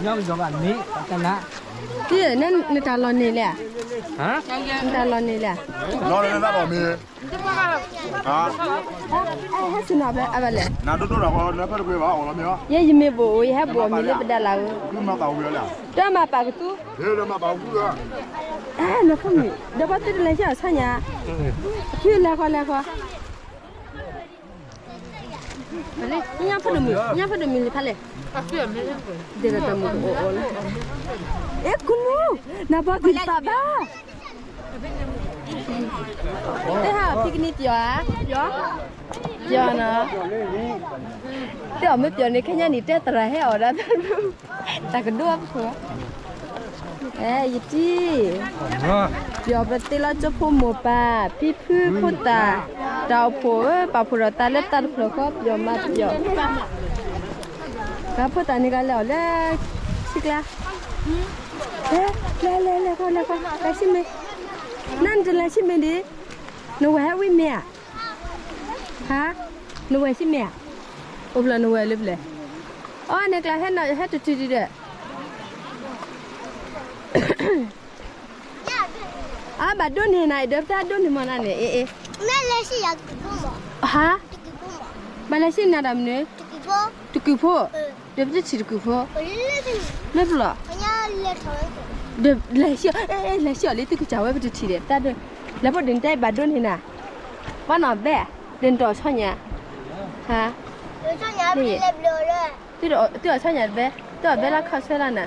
ညောင်ကစီၤပၤမ့ၢ်တနၢ်, နတၢ်လီၤန့ၢ်လဲၣ်, နတၢ်လီၤန့ၢ်လဲၣ်, ဟဲစနီၤဖဲအဘၣ်လဲၣ်, ယဲယမ့ၢ်ဘိၣ် ယဟဲဘိၣ်အမံၤလၢပဒၣ်လၢ်ဧၢ, တၢ်မၤပာ်ကသူ, နဖိမုၣ် ဒီးပှၤသုတလဲၤဟံၣ်အီၤဆၢညါ, ဖုလဲၤဃီလဲၤဃီ ညၣ်ဖိဒိၣ်မုၣ်, ညၣ်ဖိဒိၣ်မုၣ်လံဖးလဲၣ်, ဒ်သိးတၢ်မုၣ်အိၣ်အိၣ်လၢ, အဲ ကူနူ, နဘီကံၢ်ပာ်ဘၣ်, တဟးဖံကနံၣ်ပျီၤဧါ, ပျီၤနီၤ, တအီၣ်မ့ၢ်ပျီၤန့ၣ် ခဲညါနံၣ်တဲသရၣ်ဟဲအီၣ်ဒၣ်, တၢ်ကဒိၣ်အပခိၣ်, အဲ ယတံၢ် ပျီၤပသ့လီၤကၠိဖိမိၢ်ပၢ် ဖံဖုဖိသၣ်, တၢ်အိၣ်ဖှိၣ်ဧၢ ပာ်ဖှိၣ်ဒီးသးလၢတၢ်တဖျၢၣ်ဃီ ပျီၤမးပျီၤ, ပှၤဖိသၣ်န့ၣ်ကလဲၤအီၤလၢ ဆံကျါ, လဲၤလဲၤလဲၤဃီလဲၤဃီ လဲၤဆံမ့ၢ်, နနတလဲၤဆံမ့ၢ်ဒံး, နဝဲၢ်ဟဲဝံၤမ့ၢ်ဧါ, ဟါ, နဝဲၢ်ဆံမ့ၢ်ဧါ, အိၣ်ဖျၢၣ်နဝဲၢ်လၢဖျၢၣ်, အီ န့ၣ်ကျါ ဟဲတတုၤဒံးဒီး အါ ဘၣ်ဒိးန့ၢ်နၤအံၤ ဒီးပတၢ်ဒိးန့ၢ်မီၢ်နၤန့ၣ် အ့ၣ်အ့ၣ်, ဟါ, ဘၣ်လဲၤဆံနၤဒီးမနုၤ, တကုာ်ဖိ, ဒီးပတထံၣ်တကုာ်ဖိ, လၢပလီၢ်, ဒီးလဲၤဆံအီၤ လဲၤဆံအီၤလံ သုကစၢ်ဝဲပတထံၣ်ဒီး ပတၢ်ဒိး, လဲၤဖိဒ်နတဲဘၣ်ဒိးန့ၢ်နၤ, ဘၣ်နီၢ်ဘဲ, ဒီးနတအီၣ်ဆီညါ, ဟါ, သုအီၣ်ဆီညါတဘဲ, သုအီၣ်ဘဲလၢခီၣ်ဆၢလၢနၤ,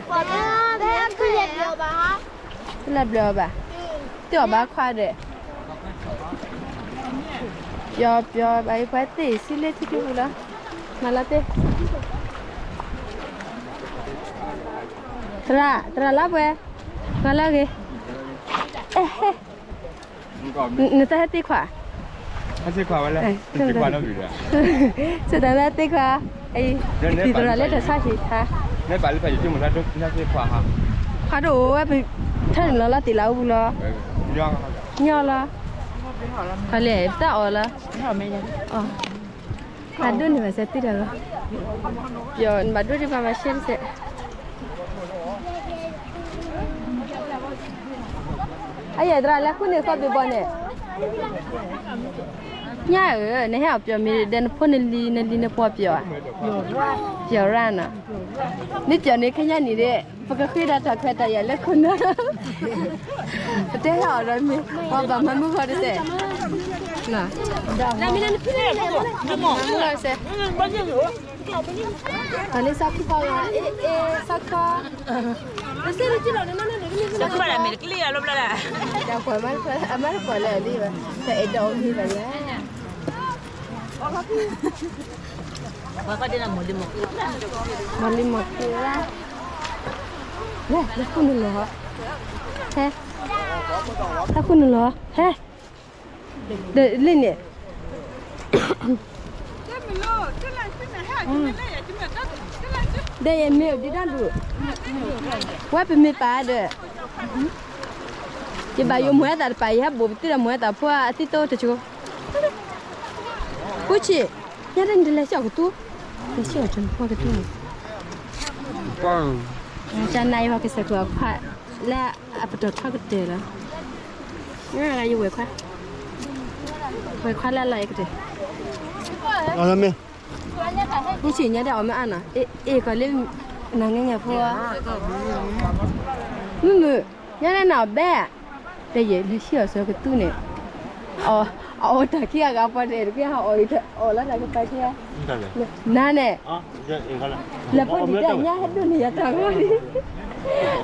သုလဲၤဘျီအီၤဘၣ်, သုအီၣ်ဘၣ်ခွါဒီး, ပျီပျီဘၣ်အံၤ ပှၤသ့ၣ်ဆံလၢထံကျိပူၤလီၤ, မၤလီၤသ့, သရၣ် သရၣ်လၢပှဲၤ, မၤလၢဂ့ၤ, အဲ နတၢ်ဟဲသ့ခွါ, ဟဲသ့ခွါဝဲလဲၣ်, စတၢ်ဟဲသ့ခွါ, သရၣ်လၢတၢ်ဆါဟံၣ်, ခွါတအိၣ်ဝဲ ပထၢနုာ်လီၤလီၤတံၢ်လၢအပူၤလီၤ, ညီလီၤ, ခွါလဲၣ် ပတၢ်အီၣ်လီၤ, ဘၣ်ဒိးန့ၢ်ဘၣ်စဲးတံၢ်တၢ်လီၤ, ပျီၤနဘၣ်ဒိးဒံးဘၣ်မၤရှဲတစဲး အယဲၢ်သရၣ်လၢဃုန့ၣ်ဃီဘ့ၣ်ဘီန့ၣ်, ညၣ်ဧၢ, နဟဲအီၣ်ပျီၤမ့ၢ်ဒီးနဖိနလံၤ နလံၤနပှီၤပျီၤဧါ, ပျီၤရၣ်နီၤ, မ့ၢ်ပျီၤန့ၣ်ခဲညါနံၣ်ဒီး ပကဃ့ဒၣ်တၢ်ခွဲးတၢ်ယာ်လၢခိၣ်နၢ်, ပတဲဟဲအီၣ်ဒီးမ့ၢ် ပှၤဘၣ်မၤမုၢ်ဂီၤတစဲး, မၤမုၢ်ဂီၤတစဲး ပှၤလၢစီၤခူပီဂၤ အ့ၣ် အ့ၣ် စီၤခူပီ, စီၤခူပီလၢမ့ၢ်တကလံၣ်အလိၤဘျီဒၣ်, တၢ်ကွၢ်မၤတပှၢ်လၢအလံဘၣ်, တၢ်အဲၣ်ဒိးမံၤဘၣ်ယၤ, မၤလံမၤက့ၤလၢ, လဲၤ လဲၤဃုနုာ်လီၤ, ဟဲ, ဟဲဃုနုာ်လီၤ, ဟဲ, ဒီးလံန့ၣ် ဒီးယမ့ၢ်ဒ်တၢ်ဒူၣ်, ဝဲပမ့ၢ်ပၢ်ဒီး, ယဘၣ်ယိၣ်မုၢ်ဟဲသးတပၢ် ယဟဲဘိၣ်ပသံဒီးမုၢ်ဟဲသးဖိအသံသိတကၠိ, ဃုဆံ, ညါတၢ်နတလဲၤဆံအီၣ်ကသူ, လဲၤဆံအီၣ်ကသူန့ၣ်, ကနၣ်ယဝဲကစၢ်ကျါခွါ လၢအပတီၢ်ထီကတၢၢ်လီၤ, ယဝဲၢ်ခွါ, ဝဲၢ်ခွါလၢအလီၤအဲၣ်ကတၢၢ် မုၢ်ဆ့ၣ်ညါဒၣ်အီၣ်မ့ၢ်အါနီၤ, အ့ၣ်ကီးလၢ နၤငဲညါဖိ, မုၢ်မုၢ်, ညါန့ၣ်နအီၣ်ဘဲ, တယဲၢ်လၢဆံအီၣ်စၢၤကသူန့ၣ်, အအိၣ်တၢ်ခံဂၤဂၤပှၤတအဲၣ်တက့ၢ် ဟးအီၣ်လီၤတၢ်ကပၤခံဂၤ, နၤန့ၣ်, လဲၤဖိဒံးတၢ်ညါဟဲဒိးန့ၢ်ယၤတၢ်ဂီၢ်လံ,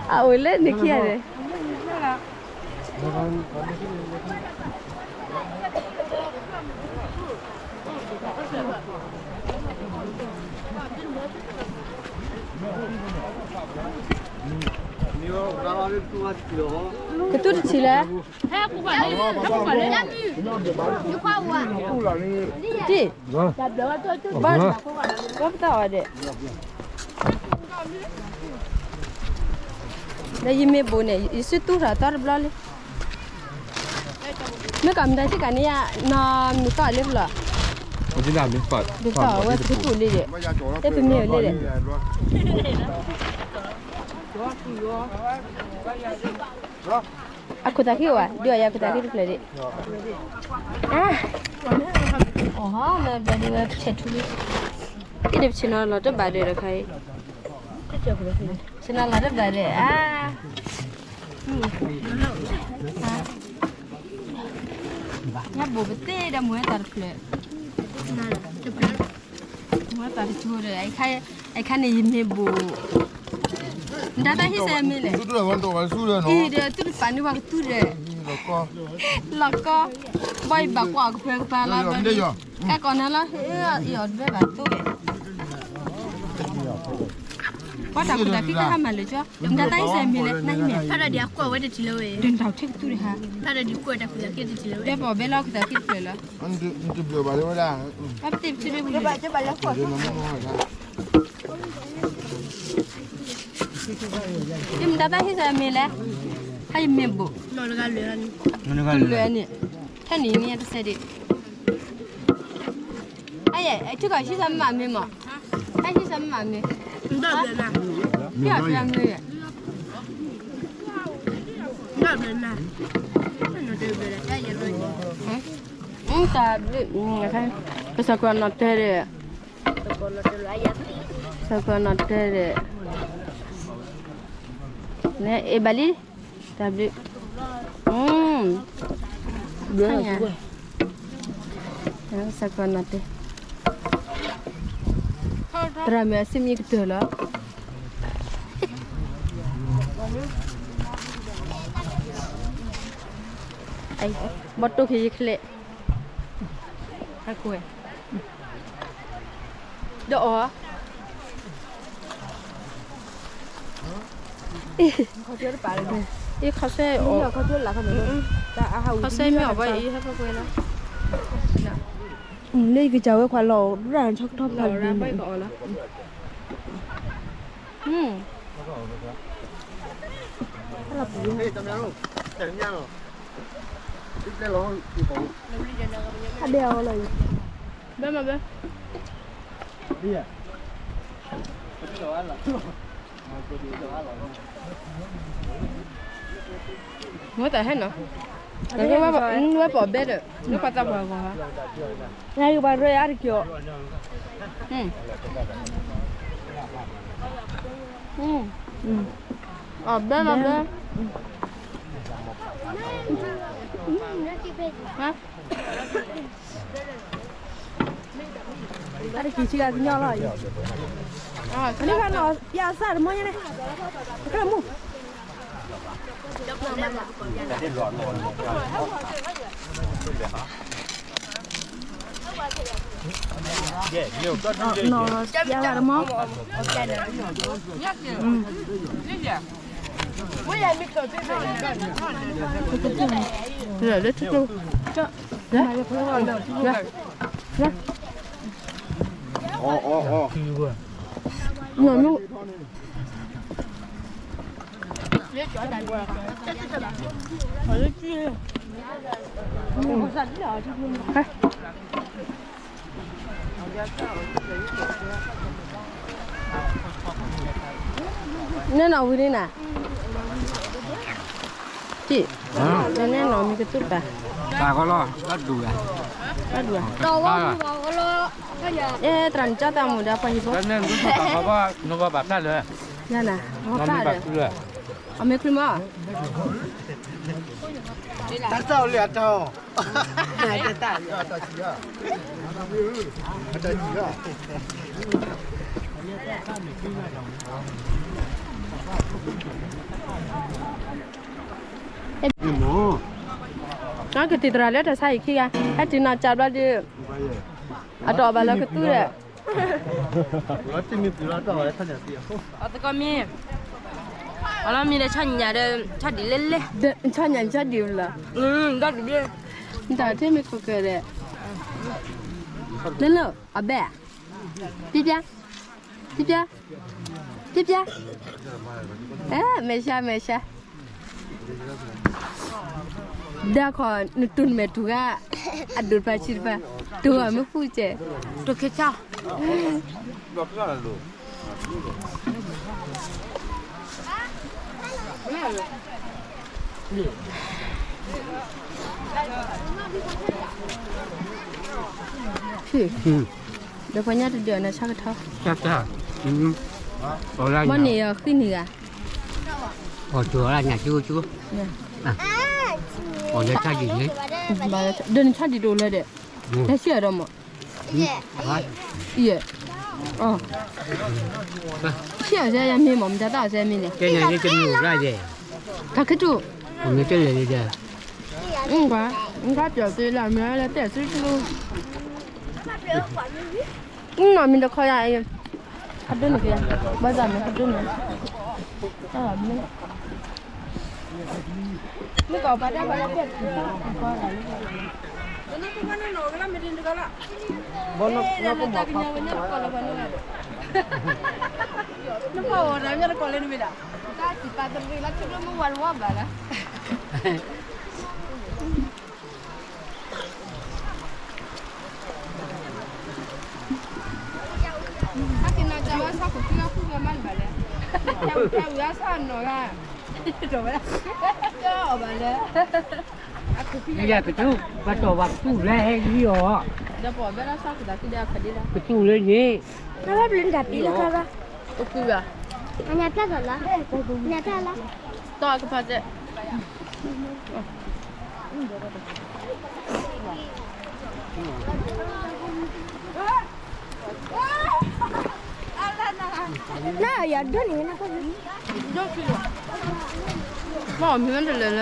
အအိၣ်လၢနခံဂၤန့ၣ် ကသူတထံၣ်လဲၣ်, တံၢ်, ဘၣ်ပတၢ်အီၣ်ဒဲး, ဒီးယမ့ၢ်ဘိၣ်န့ၣ် ယစုတူၢ်ထီၣ်သီတဘျီလံ, မ့ၢ်ကီးမတၤစ့ၢ်ကီးန့ၣ်ယါ နီၢ်မုၢ်ကီၢ်လၢပလီၢ်, ဒ်သိးအဝဲပကတူၢ်လံဒီး, တပမ့ၢ်ဝဲလံဒီး, အခိၣ်သးခံအိၣ်ဧါ, ဒုးအီၤယၤခိၣ်သးခံတဖျၢၣ်ဒံး, အ, အီၣ်ဟီ မ့ၢ်ဘျီဒုးဝဲဆဲးထူလံ, အံၤဒီးပဆ့ၣ်နီၤလီၤတဘၣ်ဒီးတခါအံၤ, ဆ့ၣ်နီၤလီၤတဘၣ်ဒီး, အ ညါဘိၣ်ပသ့ဒီးမူဝဲတၢ်တဖျၢၣ်, မူဝဲတၢ်တဖျၢၣ်ဒီး, အခါန့ၣ်ယမ့ၢ်ဘိၣ်, နတၢ်ဟံးစဲမ့ၢ်လဲၣ်, အံၤဒီးသုတပာ်န့ၢ်ပှၤကသူဒီး, လီၤကီ, ဘၣ်ယဘၣ်ကွၢ်အီၤကပၢၤကပၤလီၤ, ကဲကိးနၤလီၤ, အံၤအီၤတဘဲဘၣ်သိးဝဲ ပှၤတၢ်ခိၣ်သးခံကဟါမၢ်လၢာ်ကၠီ, နတၢ်ဟံးစဲမ့ၢ်လဲၣ်, နဟံးမ့ၢ်, ဖးဒိၣ်ဒံးအကွၢ်ဝဲတထံၣ်လၢၤဝဲ, ဒ်နတၢ်အိၣ်ထံကသူတဟါ, ဖးဒိၣ်ဒံးကွၢ်တၢ်ခိၣ်သးခံတထံၣ်လၢၤဝဲ, ဒဲပအီၣ်ဘဲလီၤခိၣ်သးခံတဖျၢၣ်လီၤ, ပသ့ၣ်ပထံလၢပူၤ, ယမတၤတၢ်ဟံးစဲမ့ၢ်လဲၣ်, ဟဲယမ့ၢ်ဘိၣ်, လွဲန့ၣ်, ထဲန့ၣ်မ့ၢ်တစဲးဒံး အယဲၢ် အထံကီၢ်ဟံးစၢ်မ့ၢ်မ့ၢ်မး, ဟဲဟံးစၢ်မ့ၢ်မ့ၢ်, ဟံးအီၣ်စၢ်မ့ၢ်, တၢ်ဘျုး, ပသးကွၢ်နီၣ်တဲဒီး, သးကွၢ်နီၣ်တဲဒီး, န့ၣ်အ့ၣ်ဘၣ်လံ, တၢ်ဘျုး, သးကွၢ်နီၣ်တဲ, သရၣ်မုၣ်အစံမံကတၢၢ်လီၤ, ဘီတိၢ်က့ၤယချဲး, ဒီးအီၤ, အံၤခီဆဲ, ခီဆဲမ့ၢ်အီၣ်ဘၣ်အံၤဟဲဖဲပှဲၤလီၤ, လၢယကစၢ်ဝဲခွါလီၤ, ရၣ်ဆီကထီၣ်ဖးလီၤ, အဘဲအီၤလီၤ, ဘဲမၤဘဲ, မ့ၢ်တၢ်ဟဲနီၤ, ဝဲပီၣ်ဘဲဒီး, နပှၤသးပှၢ်ဂီၢ်, နပှၤရၢအါတက့ၢ်အီၤ, အီၣ်ဘဲမၤဘဲ, အတကံၢ်ဆံဂၤကညီလီၤအံၤ, မ့ၢ်ဘၣ်နီၤ ပျၢ်စၢ်တမီၤညါန့ၣ်, ကြၢးမူ, နီၤပျၢ်ဂၤတမီၤ, လၢထူထူ, လၢ, အီၣ်အီၣ်အီၣ်, နဲၣ်နီၣ်ဝံၤန့ၣ်နၤ, က့ၢ်, နဲၣ်နီၣ်မ့ၢ်ကတူၢ်တပၤ, တၢ်ကီလီၤ တၢ်ဒူၣ်, တၢ်ဒူၣ်ဧါ, အဲ သရၣ်နကၠီတၢ်မူဒါပှၤဟံၣ်ဖိ, နဘၣ်ဖျါလၢ, နဘၣ်ဖျါလၢ, အမ့ၢ်ချုးမး, တၢ်လၢအတၢ်အီၣ်, ကတံၤသရၣ်လၢတၢ်ဆါဟံၣ်ခံဂၤ, ဟဲတုၤနီၢ်ကၠၢ်ဘျီဒီး, အတအီၣ်ဘၣ်လၢကသူဒီး, အသကိးမ့ၢ်, အလီၤမံၤဒီး ဆီညၣ်ဒီး ဆီဒံၣ်လဲၣ်လဲၣ်, ဆီညၣ်ဆီဒံၣ်လီၤ, တၢ်ထဲမ့ၢ်ခိၣ်ကၢၢ်ဒီး, လၢလၢအဘဲ, ပျါ, ပျါ, ပျါ, မဲာ်ဆှး မဲာ်ဆှး, ဒၣ်ခီ နတူၢ်နမဲာ်တူၢ်ဂၤ, အဒိၣ်တဖၣ်ဆံးတဖၣ်, တူၢ်ဂၤမ့ၢ်ဃူကဲ, တူၢ်ခ့ဆၢ, ဒီးပှၤညါတဒုးအီၤနၤဆၣ်ကထီ, ဘီန့ၣ်အီၤဃံန့ၢ်ဂၤ, အီၣ်တူၢ်အီၤလၢညၣ်ကၠူကၠူ, အီၣ်လၢဆၣ်ဒံၣ်န့ၣ်, ဒီးနဆၣ်ဒံၣ်တအိၣ်လၢဒီး, တၢ်ဆံၣ်အီၤဒီးမး, ယဲ, ဆံၣ်အီၤစဲယမ့ၢ်မး မတၤတၢ်အီၤစဲမ့ၢ်လဲၣ်, တၢ်ခ့တူၢ်, မ့ၢ်တဲလဲၣ်လံဒီး, နကပျီၤသ့လၢမ့ၢ်လၢတဲစုတလူ, နီၢ်မ့ၢ်တခီယၤ, ဟဒိၣ်န့ၣ်က့, ဘၣ်သးမ့ၢ်ဟဒိၣ်န့ၣ်, တၢ်မ့ၢ်, မ့ၢ်ကီးပှၤတၢ်ပှၤလၢပျဲၢ်, နပှၤအိၣ်တၢ်မ့ၢ်တကိးလၢပှၤန့ၣ်, တၢ်စံးပာ်တရံးလၢထံကျိမုၢ်ဝါတဝီဘၣ်လၢ အက့ၤနီၤတၢ်ဝဲဆၣ်ခိၣ်ခံဂၤဃုဂၤမးလၢၤဘၣ်လဲၣ်, တၢ်ဝံၤအဆၣ်နီၤဂၤ, တဝဲ, တအီၣ်ဘၣ်လဲၣ်, ယကတူၢ်, ပှၤတီၢ်ပှၤကတူၢ်လၢဟဲလံအီၤ, ဒီးပအီၣ်ဘဲလၢဆၣ်ခိၣ်သးခံဒီးအခီၣ်ဒ့လီၤ, ကတူၢ်လၢန့ၣ်, တၢ်ဘၣ်ဘျုးနတၢ်ပံၤလၢခါဘၣ်, အိၣ်ကုၢ်ဘၣ်, အညါပျၢ်သးလီၤ, ညါပျၢ်လီၤ, တီၢ်အကပၤတဲ နယဒိၣ်န့ၣ်, မ့ၢ်မ့ၢ်တလဲၤလဲၣ်,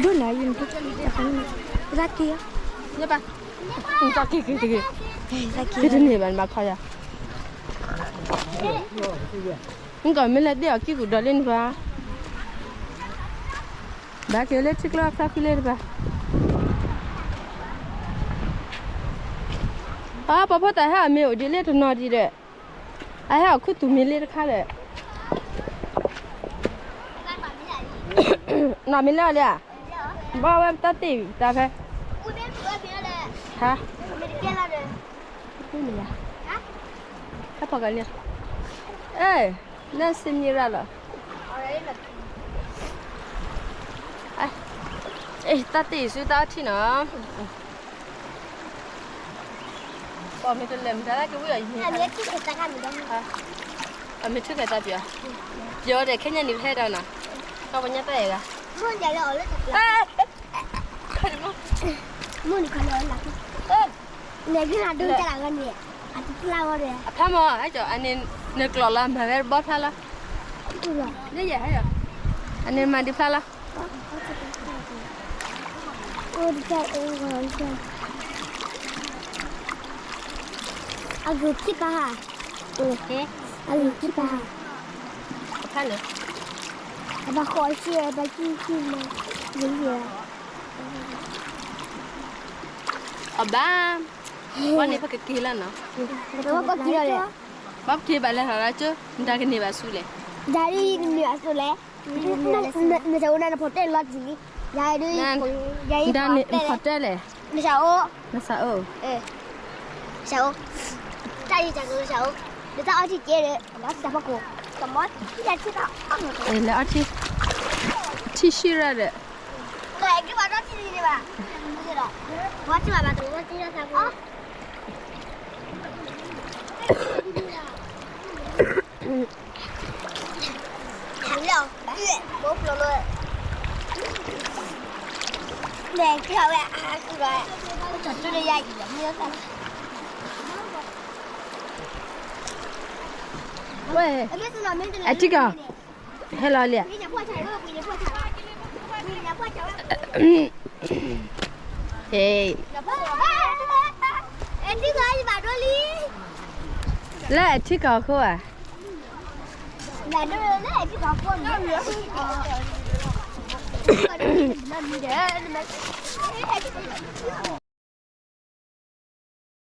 ဒိၣ်နၤယံၤ, တၢ်က့ၤ, တၢ်က့ၤ, တၢ်က့ၤ, တၢ်က့ၤ, တန့ၢ်ဘၣ်နဘၣ်ခီယၤ, နကီၢ်မ့ၢ်လဲၤတ့ၢ်အီၤကံၢ်ကူၣ်ဒီးလံနဘၣ် ဘၣ်က့ၤလၢထံကျိအခါဃံလၢတဘၣ်, အပှၤဖိသၣ်ဟဲအီၣ်မ့ၤအိၣ်ဒ်လၢတနီၤဒံးဒီး, အဟဲအီၣ်ခူသူၣ်မ့ၤလၢတခါဒီး, နီၢ်မ့ၤလၢအီၤလံဧါ, ဘၣ်ဝဲပတၢ်တ့ၢ်တၢ်ဖဲ, ဟါ, ဟဲဖီၣ်ကလံ, အဲ, နစံးမံၤရၣ်လီၤ, တၢ်တ့ၢ်ဆူတၢ်အီထံနီၤ ပမ့ၢ်တလဲၤမတၤလၢကဝံၣ်အီၤယံၤ, အမ့ၢ်ထုကဲသးပျီၤ, ပျီၤဒီးခဲညါန့ၣ်ပဟဲဒီးနီၤ, ကပညါတၢ်အဲၣ်ဂၤ, မုၢ်နံၤခီလၢအလၤ, လဲၤကဟးဒိတၢ်လၢဂၤန့ၣ်, အတဖျါဝဲဒီး, အဖျါမး, အန့ၣ်နကျီၢ်လီၤမၤဝဲတဘီဖျါလီၤ, အန့ၣ်မၤဒံးဖျါလီၤ အဂုၤခံပၤဟါ, အဂုၤခံပၤဟါ, အဘၣ်ဃီၣ်ဆံ, အဘၣ်ဆံဆံမး, အဘၣ်, ဝဲန့ၣ်ပကက့ၤလီၤနီၤ, ဘၣ်ပက့ၤဘၣ်လဲၤဟးလၢကၠိ, နတၢ်ကန့ၢ်ဘၣ်ဆူလဲၣ်, နတၢ်ကန့ၢ်ဘၣ်ဆူလဲၣ်, နတၢ်အိၣ်နၤနဖိတဲလီၤတံၢ်လံ, နတၢ်နဖိတဲလဲၣ်, နစးအိၣ်, နစးအိၣ်, နစးအိၣ်, တၢ်အံၤတၢ်ကစးအိၣ်, နတၢ်အီထံကဲဒီး, လၢအီထံ, ထံၣ်ဆံရၣ်ဒီး, ဝဲ, အထံကီၢ်, ဟဲလီၤလံ, လၢအထံကီၢ်အဃိဧါ.